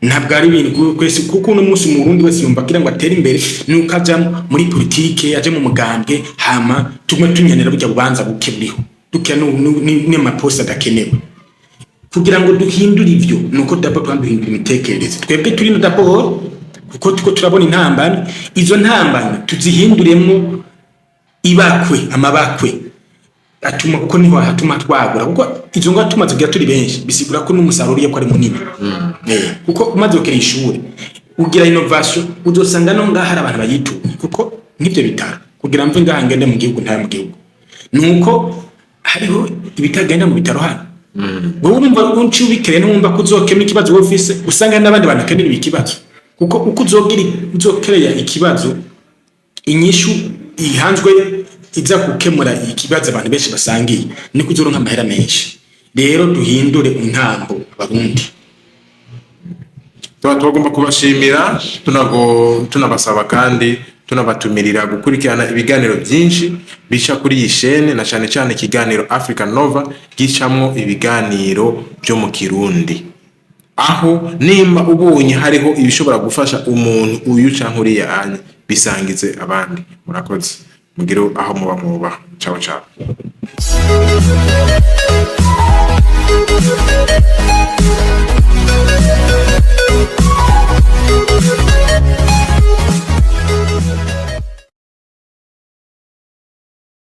ntabwo ari ibintu kwese, kuko uno munsi mu Burundi wese yumva kugira ngo atere imbere nuko aja muri politike, aje mu mugambwe, hama tugume tunyanira burya bubanza buke buriho dukira n'amaposte adakenewe. Kugira ngo duhindure ivyo, nuko d'abord tubanza duhindura imitekerereze twebwe turino d'abord, kuko tuko turabona intambamyi. Izo ntambamyi tuzihinduremwo ibakwe, amabakwe atuma, kuko niho hatuma twagura, kuko izo ngo tumaze kugira turi benshi, bisigura ko n'umusaruro uriye ko ari munini. Kuko umaze gukora ishuri, ugira innovation, uzosanga no ngaha hari abantu bayituye, kuko nk'ivyo bitaro, kugira mve ngaha ngende mu gihugu, ntaya mu gihugu, nuko hariho ibitagenda mu bitaro hano. Wowe urumva unci ubikereye, ntiwumva ko uzokemura ikibazo wowe ufise, usanga hari n'abandi bantu bakenera ikibazo, kuko uko uzogira uzokereya ikibazo, inyishu ihanzwe iza gukemura ikibazo abantu benshi basangiye, niko uzoronka amahera menshi. Rero duhindure intambo, Abarundi. Tuba tugomba kubashimira, tunabasaba kandi tunabatumirira gukurikirana ibiganiro byinshi bica kuri iyi shene, na cyane cyane ikiganiro Africa Nova gicamwo ibiganiro byo mu Kirundi, aho nimba ubonye hariho ibishobora gufasha umuntu uyu canke uriya anye, bisangize abandi. Murakoze, mugire aho muba mwubaha. Ciao ciao.